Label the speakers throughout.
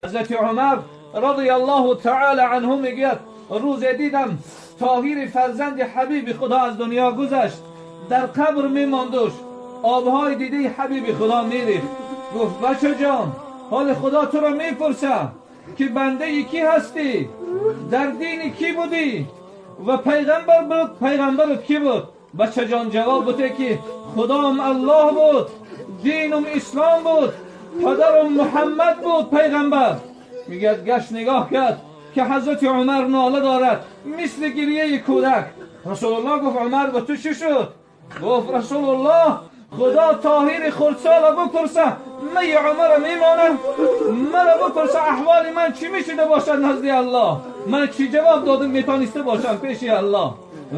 Speaker 1: حضرت عمر رضی الله تعالی عنه میگوید روز دیدم طاهر فرزند حبیب خدا از دنیا گذشت، در قبر میماندش، آبهای دیده حبیب خدا میریخت. گفت بچه جان، حال خدا تو را میپرسه که بنده کی هستی، در دین کی بودی و پیغمبر بود، پیغمبرت کی بود؟ بچه جان جواب بوده که خدام الله بود، دینم اسلام بود، پدرم محمد بود پیغمبر. میگه گشت نگاه کرد که حضرت عمر ناله دارد مثل گریه کودک. رسول الله گفت عمر به تو چی شد؟ گفت رسول الله خدا طاهر خردسال بپرسه می عمر میمانه، مرا بپرسه احوال من چی میشده باشد نزد الله، من چی جواب دادم میتانسته باشم پیش الله.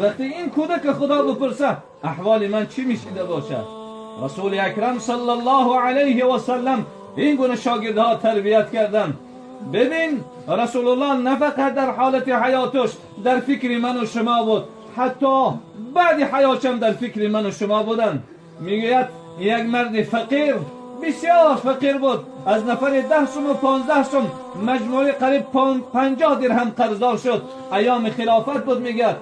Speaker 1: وقتی این کودک خدا بپرسه احوال من چی میشده باشد. رسول اکرم صلی الله علیه و سلم این گونه شاگردها تربیت کردن. ببین رسول الله نه فقط در حالت حیاتش در فکر من و شما بود، حتی بعد حیاتشم در فکر من و شما بودن. میگوید یک مرد فقیر، بسیار فقیر بود، از نفر 10 سوم و 15 سوم مجموعه قریب 50 درهم قرضدار شد. ایام خلافت بود. میگه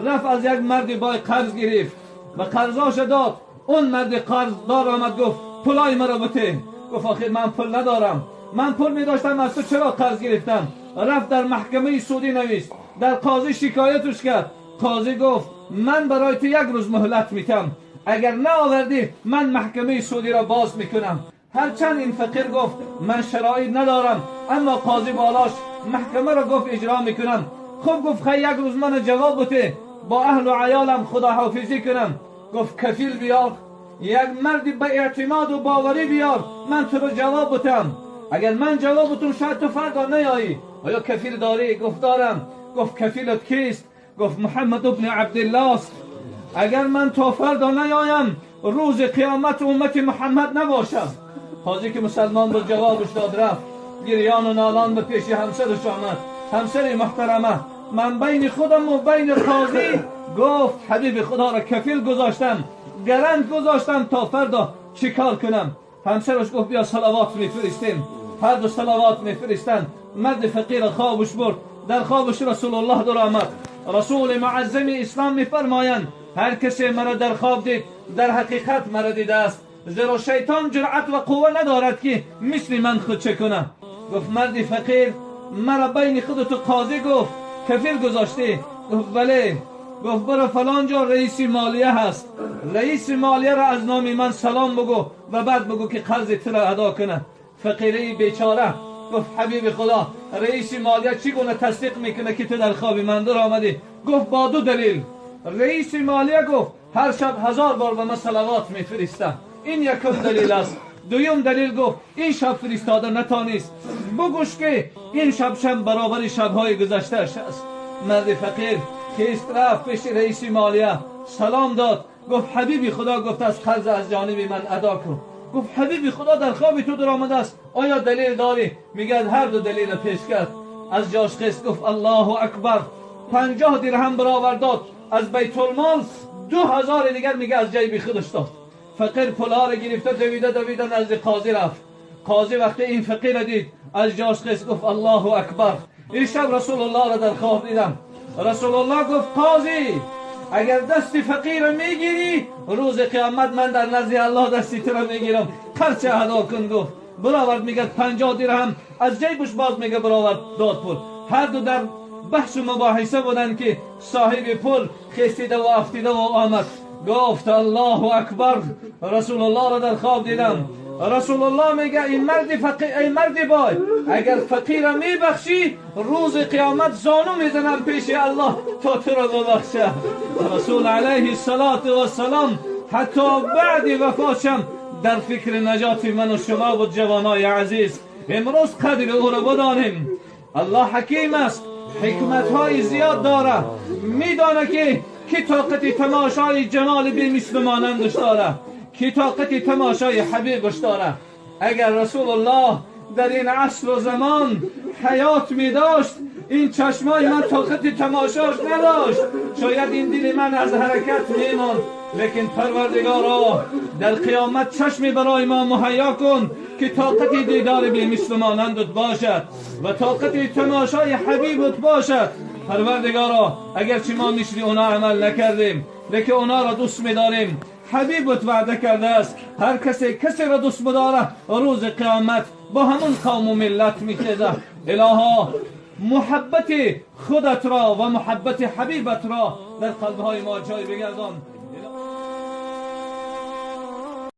Speaker 1: رفت از یک مرد بای قرض گرفت و قرضاش داد. اون مرد قرضدار آمد گفت پولای مرا بده. گفت آخر من پول ندارم، من پول می داشتم از تو چرا قرض گرفتم؟ رفت در محکمه سودی نویست، در قاضی شکایتش کرد. قاضی گفت من برای تو یک روز مهلت میتم، اگر نآوردی من محکمه سودی را باز میکنم. هرچند این فقیر گفت من شرایط ندارم، اما قاضی بالاش محکمه را گفت اجرا میکنم. خب گفت خیلی یک روز من جواب بده، با اهل و عیالم خداحافظی کنم. گفت کفیل بیار، یک مردی به اعتماد و باوری بیار، من تو رو جواب بدم. اگر من جواب بدم شاید تو فردا نیایی. آیا کفیل داری؟ گفت دارم. گفت کفیلت کیست؟ گفت محمد ابن عبدالله است. اگر من تا فردا نیایم روز قیامت امت محمد نباشم. قاضی که مسلمان بود جوابش داد، رفت گریان و نالان به پیش همسرش آمد. همسر محترمه، من بین خودم و بین قاضی گفت حبیب خدا را کفیل گذاشتم، گرند گذاشتم تا فردا چیکار کنم؟ همسرش گفت بیا صلوات میفرستیم. هر دو صلوات میفرستند. مرد فقیر خوابش برد، در خوابش رسول الله در آمد. رسول معظم اسلام میفرمایند هر کسی مرا در خواب دید در حقیقت مرا دیده است، زیرا شیطان جرأت و قوه ندارد که مثل من خود چه کنه. گفت مرد فقیر مرا بین خودت و قاضی گفت کفیل گذاشتی؟ گفت بله. گفت برو فلان جا رئیس مالیه هست، رئیس مالیه را از نام من سلام بگو و بعد بگو که قرض تو را ادا کنه. فقیره بیچاره گفت حبیب خدا رئیس مالیه چگونه تصدیق میکنه که تو در خواب من در آمدی؟ گفت با دو دلیل. رئیس مالیه گفت هر شب 1000 بار به من صلوات میفرسته، این یکم دلیل است. دویم دلیل گفت این شب فرستاده نتانیست، بگوش که این شب شب برابر شبهای گذشته است. مرد فقیر خیست رفت پیش رئیس مالیه سلام داد. گفت حبیبی خدا گفت از قرض از جانب من ادا کن. گفت حبیبی خدا در خواب تو در آمده است، آیا دلیل داری؟ میگه هر دو دلیل پیش کرد. از جاش خیست گفت الله اکبر. 50 درهم برآورد داد از بیت المال، 2000 دیگر میگه از جیب خودش داد. فقیر پولها را گرفته دویده دویده نزد قاضی رفت. قاضی وقتی این فقیر دید از جاش خیست گفت الله اکبر. این شب رسول الله را در خواب دیدم. رسول الله گفت قاضی اگر دست فقیر میگیری روز قیامت من در نزد الله دستی تو را میگیرم، قرض ادا کن. گفت برآورد، میگه 50 درهم از جیبش باز میگه برآورد داد پول. هر دو در بحث و مباحثه بودند که صاحب پول خستیده و افتیده و آمد. گفت الله اکبر، رسول الله را در خواب دیدم. رسول الله میگه این مرد فقیر، ای مرد بای، اگر فقیر میبخشی روز قیامت زانو میزنم پیش الله تا تو را ببخشه. رسول علیه الصلاة والسلام حتی بعد وفاتشم در فکر نجات من و شما بود. جوانای عزیز امروز قدر او را بدانیم. الله حکیم است، حکمت های زیاد داره، میدانه که کی طاقت تماشای جمال بی مثل مانندش داره، کی طاقت تماشای حبیبش داره. اگر رسول الله در این عصر و زمان حیات می داشت این چشمای من طاقت تماشاش نداشت، شاید این دل من از حرکت میماند. لیکن پروردگارا در قیامت چشمی برای ما مهیا کن که طاقت دیدار به مثل مانندت باشد و طاقت تماشای حبیبت باشد. پروردگارا، اگرچه ما مثل اونا عمل نکردیم، لیکن اونا را دوست می‌داریم. حبیبت وعده کرده است هر کسی کسی را دوست بداره روز قیامت با همون قوم و ملت میخیزه. الها، محبت خودت را و محبت حبیبت را در قلبهای ما جای بگردان.